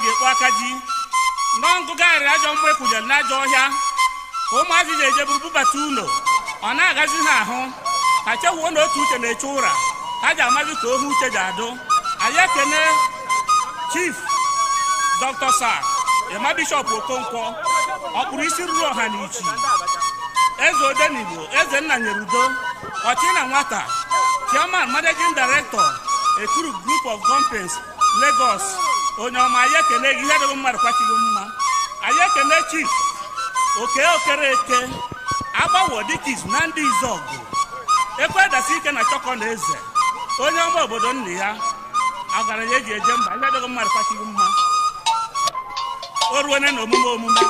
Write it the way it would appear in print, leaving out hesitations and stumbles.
Ga-ekpo aka ji nọ ngụgharị ajọ mgbe kwụnyere n'ajọ ọhịa ka ụmụazị ji eje buru bubata ụlọ, ọ na-agazi ha ahụ. Ha chewuo na otu uche na-eche ụra, ha ji amazi ka ohu uche ji adụ. Anyị ekene Chief Dr. Sir Emma Bishop Okonkwo, ọkpụrụ isi ruru ọha na ichi, eze Odenigbo, eze nna nyere udo, ọchị na nwata, Chairman, Managing Director, Ekuru Group of Companies, Lagos. Onye ọma, anyị ekene gị. Ihe dịghị mmadụ kwachighị mma. Anyị ekene Chief Oke Okereke, agbawo dịka izu na ndị Izọgụ, ekwedasi ike na chọkọ na eze, onye ọma obodo nna ya, ọgaranya eji eje mba. Ihe dịghị mmadụ kwachighị mma. O ruone na omume omume.